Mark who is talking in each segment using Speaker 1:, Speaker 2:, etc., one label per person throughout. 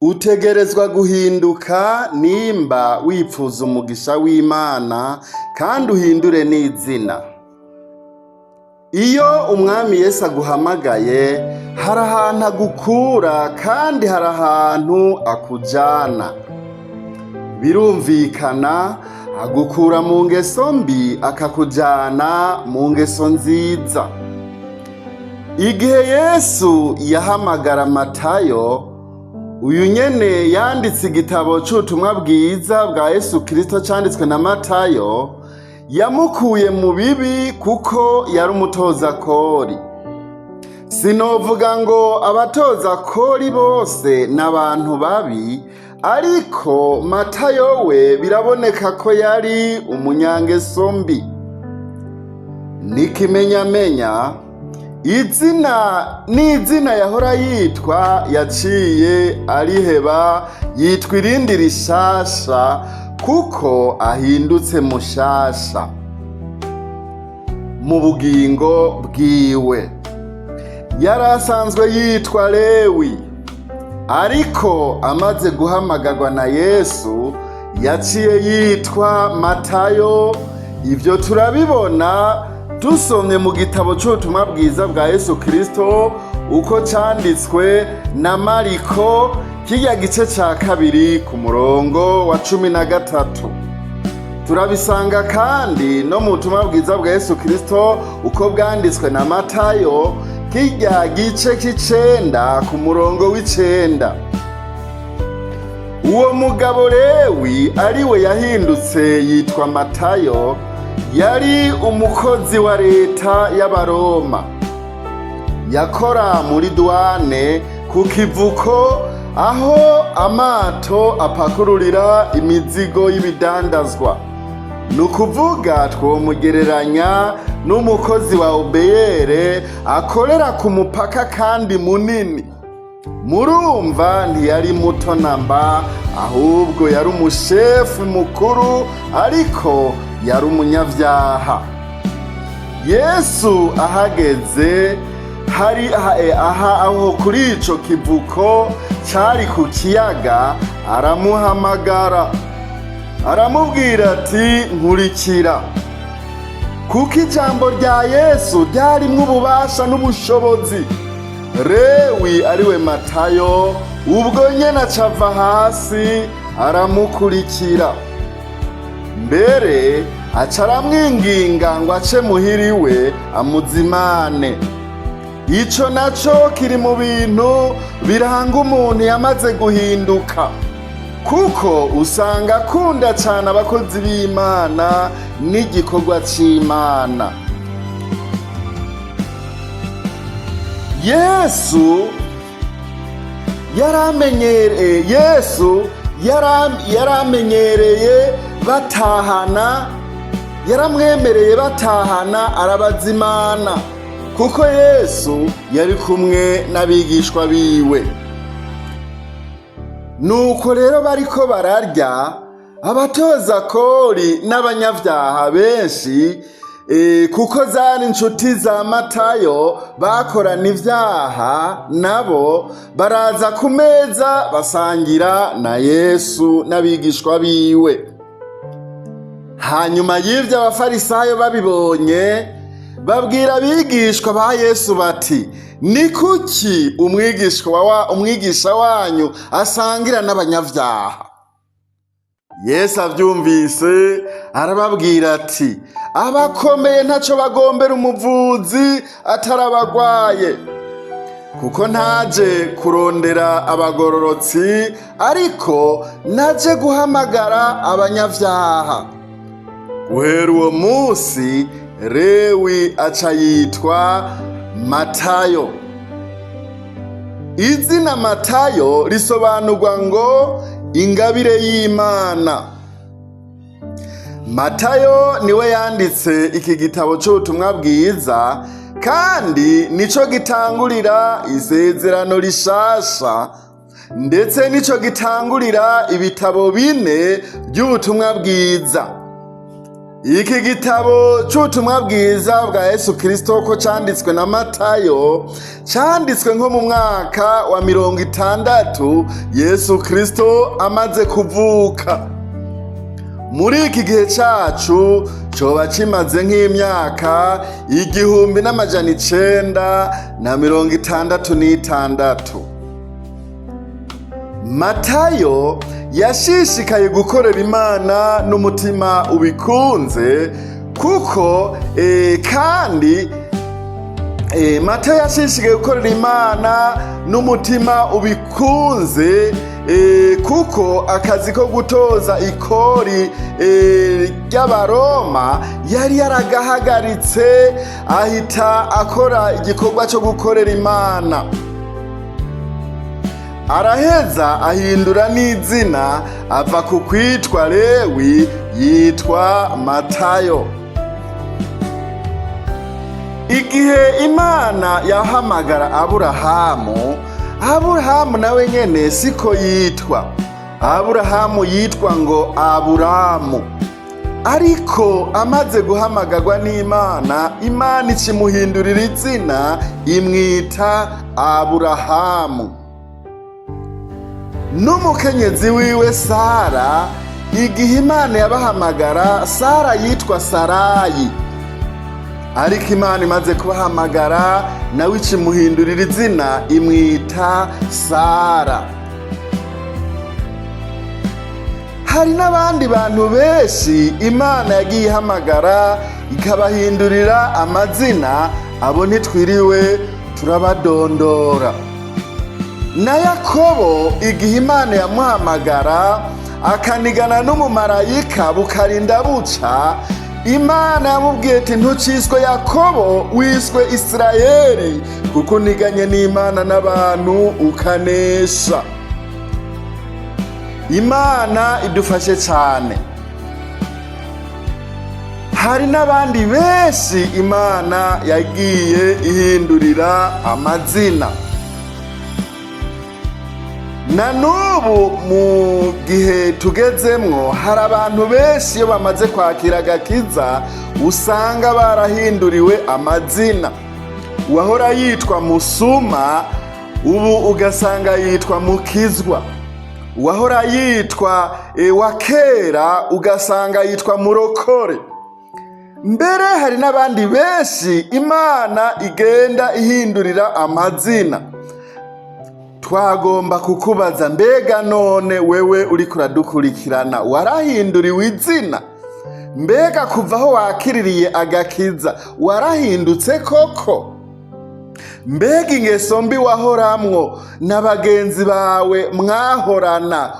Speaker 1: Utegerezwa guhinduka nimba wipfuza umugisha w'Imana kandi uhindure n'izina. Iyo Umwami Yesu aguhamagaye, hari ahantu agukura kandi hari ahantu akujana. Birumvikana, agukura mu ngeso mbi akakujana mu ngeso nziza. Igihe Yesu yahamagara Matayo, uyu nyene yanditse igitabo c'ubutumwa bwiza bwa Yesu Kristo canditswe na Matayo, yamukuye mu bibi kuko yari umutoza kori. Sinovuga ngo abatoza kori bose n'abantu babi, ariko Matayo we biraboneka ko yari umunyangeso mbi. N'ikimenyamenya, izina n'izina yahora yitwa yaciye ariheba, yitwa irindi rishasha kuko ahindutse mushasha mu bugingo bwiwe. Yari asanzwe yitwa Lewi, ariko amaze guhamagarwa na Yesu yaciye yitwa Matayo. Ibyo turabibona dusomye mu gitabo c'ubutumwa bwiza bwa Yesu Kristo uko canditswe na Mariko, kirya gice ca 2 ku murongo wa 13. Turabisanga kandi no mu butumwa bwiza bwa Yesu Kristo uko bwanditswe na Matayo, kirya gice c'9 ku murongo w'9. Uwo mugabo Lewi ariwe yahindutse yitwa Matayo, yari umukozi wa leta y'Abaroma. Yakora muri douane ku kivuko aho amato apakururira imizigo y'ibidandazwa. Ni ukuvuga twomugereranya n'umukozi wa OBR akorera ku mupaka kandi munini. Murumva ntiyari muto namba, ahubwo yari umushefu mukuru, ariko yari umunyavyaha. Yesu ahageze hari aha aho kuri ico kivuko cari ku kiyaga, aramuhamagara aramubwira ati: "Nkurikira." Kuko ijambo rya Yesu ryarimwo ububasha n'ubushobozi, Lewi ariwe Matayo ubwo nyene acava hasi aramukurikira. Mbere aca aramwinginga ngo ace muhiriwe amuzimane. Ico naco kiri mu bintu biranga umuntu yamaze guhinduka, kuko usanga akunda cane abakozi b'Imana n'igikorwa c'Imana. Yesu yaramenyereye batahana, yaramwemereye batahana arabazimana, kuko Yesu yari kumwe n'abigishwa biwe. Nuko rero bariko bararya, abatoza kori n'abanyavyaha benshi, kuko zari inshuti za Matayo bakorana ivyaha, nabo baraza ku meza basangira na Yesu n'abigishwa biwe. Hanyuma y'ivyo abafarisayo babibonye babwira abigishwa ba Yesu bati: "Ni kuki umwigisha wanyu asangira n'abanyavyaha?" Yesu avyumvise arababwira ati: "Abakomeye ntaco bagombera umuvuzi atarabagwaye, kuko ntaje kurondera abagororotsi, ariko naje guhamagara abanyavyaha." Guhera uwo munsi Lewi aca yitwa Matayo. Izina Matayo risobanurwa ngo ingabire y'Imana. Matayo niwe yanditse iki gitabo c'ubutumwa bwiza, kandi nico gitangurira isezerano rishasha, ndetse nico gitangurira ibitabo 4 by'ubutumwa bwiza. Iki gitabo c'ubutumwa bwiza bwa Yesu Kristo ko canditswe na Matayo, canditswe nko mu mwaka wa 60 Yesu Kristo amaze kuvuka. Muri iki gihe cacu coba kimaze nk'imyaka 1966. Matayo yashishikaye gukorera Imana n'umutima ubikunze kuko kandi Matayo yashishikaye gukorera Imana n'umutima ubikunze kuko akazi ko gutoza ikori ry'Abaroma yari yaragahagaritse, ahita akora igikorwa cyo gukorera Imana. Araheza ahindura n'izina, ava ku kwitwa Lewi yitwa Matayo. Igihe Imana yahamagara Aburahamu, Aburahamu nawe nyene siko yitwa. Aburahamu yitwa ngo Aburamu, ariko amaze guhamagarwa n'Imana, Imana ikimuhindurira izina, imwita Aburahamu. N'umukenyezi wiwe Sara, igihe Imana yabahamagara, Sara yitwa Sarayi, ariko Imana imaze kubahamagara nawe ikimuhindurira izina, imwita Sara. Hari n'abandi bantu benshi Imana yagiye ihamagara ikabahindurira amazina, abo ntitwiriwe turabadondora. Na Yakobo, igihe Imana yamuhamagara akanigana n'umumarayika bukarinda buca, Imana yamubwiye ati: "Ntuciswe Yakobo, wiswe Isirayeli, kuko uniganye n'Imana n'abantu ukanesha." Imana idufashe cyane. Hari n'abandi benshi Imana yagiye ihindurira amazina. Na n'ubu mu gihe tugezemwo, hari abantu benshi iyo bamaze kwakira agakiza usanga barahinduriwe amazina. Uwahora yitwa Musuma ubu ugasanga yitwa Mukizwa, uwahora yitwa Wakera ugasanga yitwa Murokore. Mbere hari n'abandi benshi Imana igenda ihindurira amazina. Twagomba kukubaza: mbega none wewe uriko uradukurikirana, warahinduriwe izina? Mbega kuva aho wakiririye agakiza warahindutse koko? Mbega ingeso mbi wahoramwo na bagenzi bawe mwahorana,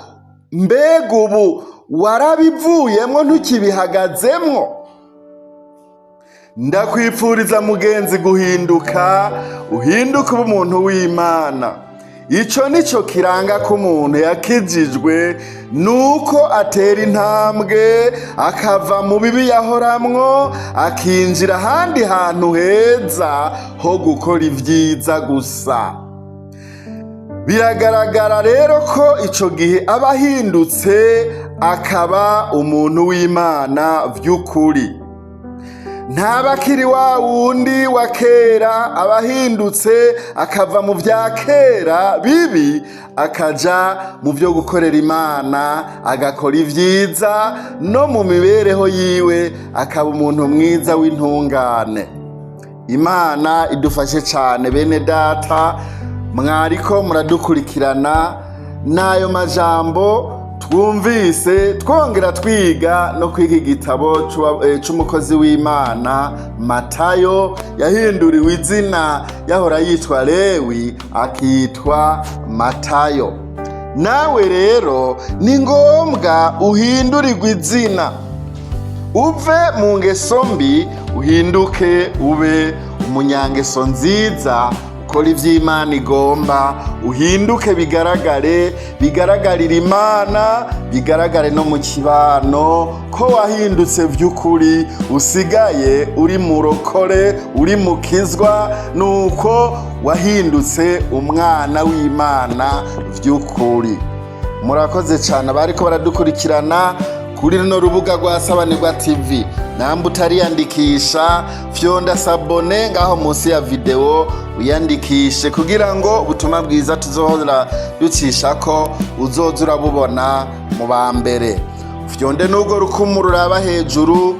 Speaker 1: mbega ubu warabivuyemwo, ntukibihagazemwo? Ndakwipfuriza mugenzi guhinduka, uhinduke uba umuntu w'Imana. Ico nico kiranga ko umuntu yakijijwe, nuko atera intambwe akava mu bibi yahoramwo, akinjira ahandi hantu heza ho gukora ibyiza gusa. Biragaragara rero ko ico gihe aba ahindutse, akaba umuntu w'Imana vy'ukuri. Ntaba akiri wa wundi wa kera, aba ahindutse akava mu vya kera bibi, akaja mu vyo gukorera Imana, agakora ivyiza no mu mibereho yiwe, akaba umuntu mwiza w'intungane. Imana idufashe cane. Bene data mwariko muradukurikirana, n'ayo majambo twumvise, twongera twiga no kwiga igitabo c'umukozi w'Imana Matayo, yahinduriwe izina, yahora yitwa Lewi akitwa Matayo. Nawe rero ni ngombwa uhindurirwe izina, uve mu ngeso mbi, uhinduke ube umunyangeso nziza, ukora ivy'Imana igomba, uhinduke bigaragare, bigaragarire Imana, bigaragare no mu kibano ko wahindutse vy'ukuri, usigaye uri murokore, uri mukizwa, nuko wahindutse umwana w'Imana vy'ukuri. Murakoze cyane abariko baradukurikirana. Kuri runo rubuga rwa Sabanegwa TV, namba utariyandikisha, fyonda s'abonner ngaho munsi ya video, wiyandikishe kugira ngo ubutumwa bwiza tuzohora ducishako uzoza urabubona mu ba mbere. Fyonde n'ubwo rukumu ruraba hejuru,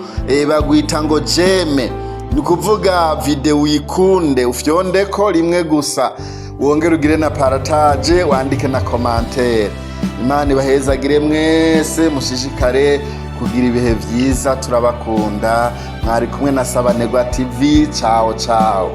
Speaker 1: bagwita ngo j'aime, ni ukuvuga video uyikunde, ufyonde ko rimwe gusa, wongere ugire na partage, wandike na commentaire. Imana ibahezagire mwese, mushishikare kugira ibihe vyiza. Turabakunda. Mwari kumwe na Sabanegwa TV. Ciao ciao.